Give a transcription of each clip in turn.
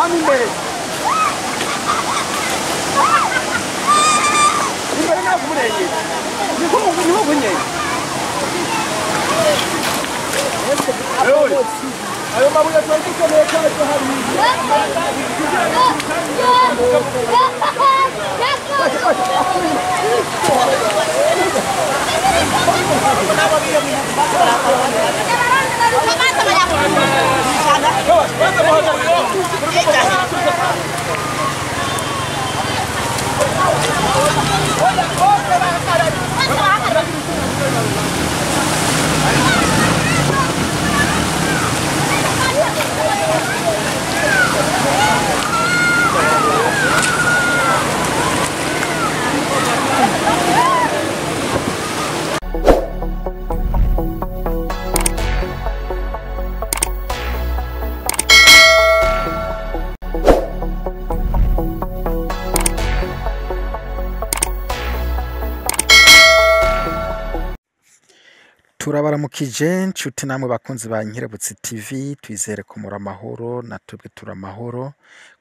Hano imbere. Imbere ntabwo umurengera. Niko niko kunyeye. Ayo mabuye twari dukeneye cyane ko hari. Turabaramukije nshuti namwe bakunzi ba Nkerebutsi TV, twizere ko muri amahoro natwebwe turi amahoro.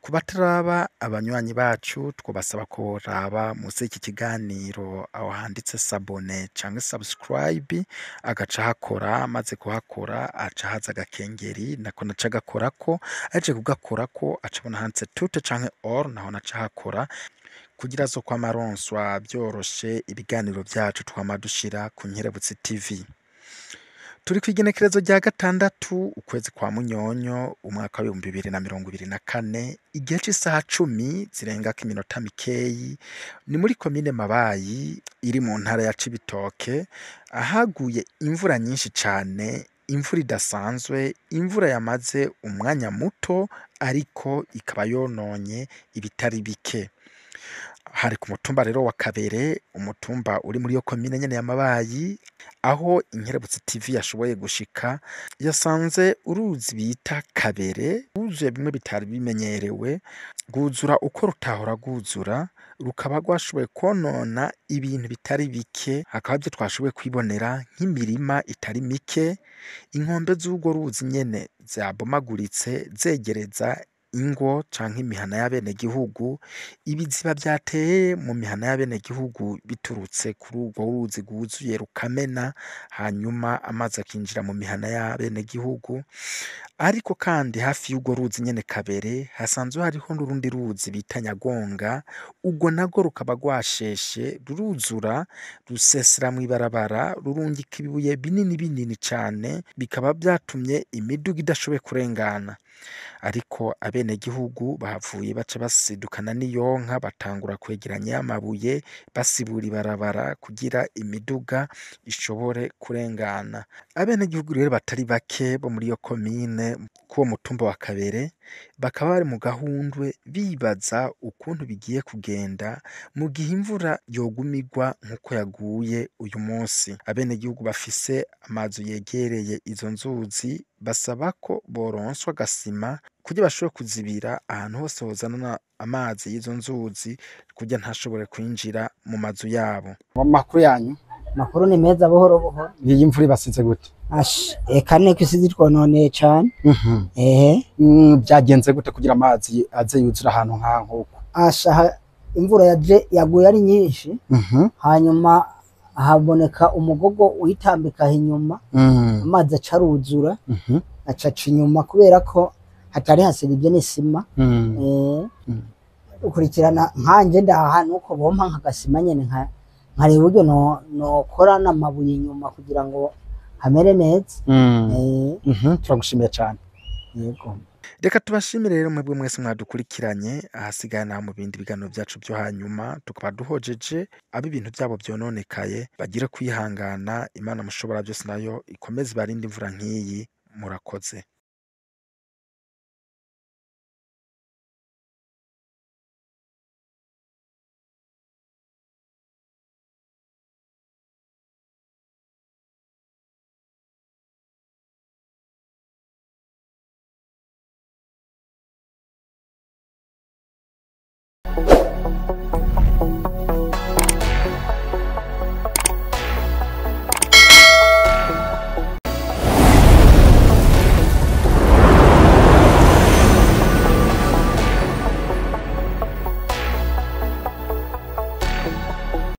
Ku bataraba abanywanyi bacu twobasaba ko raba munsi y'iki kiganiro aho handitse sabone canke subscribe, agaca hakora, amaze kuhakora aca haza agakengeri nako naca agakorako, aje kugakorako aca abona handitse tute canke all, naho naca hakora kugira zo kwama aronswa vyoroshe ibiganiro vyacu twama dushira ku Nkerebutsi TV. Turi kw'igenekerezo rya 6 ukwezi kwa Munyonyo umwaka w'ibihumbi bibiri na mirongo ibiri na kane, igihe c'isaha 10 zirengako iminota mikeyi, ni muri komine Mabayi iri mu ntara ya Cibitoke, ahaguye imvura nyinshi cane, imvura idasanzwe, imvura yamaze umwanya muto ariko ikaba yononye ibitari bike. Hari ku mutumba rero wa Kabere, umutumba uri muri iyo komine nyene ya Mabayi, aho Inkerebutsi TV yashoboye gushika, yasanze uruzi bita Kabere rwuzuye bimwe bitari bimenyerewe, rwuzura uko rutahora rwuzura, rukaba rwashoboye kwonona ibintu bitari bike, hakaba ivyo twashoboye kwibonera nk'imirima itari mike, inkombe z'urwo ruzi nyene zabomaguritse zegereza ingo canke imihana y'abenegihugu, ibiziba vyateye mu mihana y'abenegihugu biturutse kuri urwo ruzi rwuzuye rukamena, hanyuma amazi akinjira mu mihana y'abenegihugu. Ariko kandi hafi y'urwo ruzi nyene Kabere hasanzwe hariho n'urundi ruzi bita Nyagonga, urwo narwo rukaba rwasheshe ruruzura rusesera mw'ibarabara, rurungika ibibuye binini binini cane, bikaba vyatumye imiduga idashoboye kurengana. Ariko abenegihugu bahavuye baca basidukana n'iyonka, batangura kwegeranya amabuye basibura ibarabara kugira imiduga ishobore kurengana. Abenegihugu rero batari bake bo muri iyo komine k'uwo mutumba wa Kabere bakaba bari mu gahundwe bibaza ukuntu bigiye kugenda mu gihe imvura yoguma igwa nk'uko yaguye uyu munsi. Abenegihugu bafise amazu yegereye izo nzuzi basaba ko boronswa agasima kugira bashobore kuzibira ahantu hose hozanana amazi y'izo nzuzi kugira ntashobore kwinjira mu mazu yabo. Amakuru yanyu? Makuru ni meza buhoro buhoro. Iyi mvura ibasize gute? Ash, eka niko isize twononeye cane. Ehe. Byagenze gute kugira amazi aze yuzura ahantu nkaho? Asha, imvura yaje yaguye ari nyinshi. Hanyuma haboneka umugogo uitambika inyuma. Amazi acaruzura. Acaca inyuma kubera ko hatari hasibye n'isima. Ukurikirana nkanje ndaha nuko bompa nkagasima nyene nka nkareba uburyo nokora n'amabuye inyuma kugira ngo hamere neza. Turagushimiye cyane. Yego. Reka tubashimire rero mwebwe mwese mwadukurikiranye, ahasigaye naho mu bindi biganiro byacu byo hanyuma tukaba duhojeje abo ibintu byabo byononekaye bagire kwihangana. Imana mushobora byose nayo ikomeze ibarinde imvura nk'iyi. Murakoze.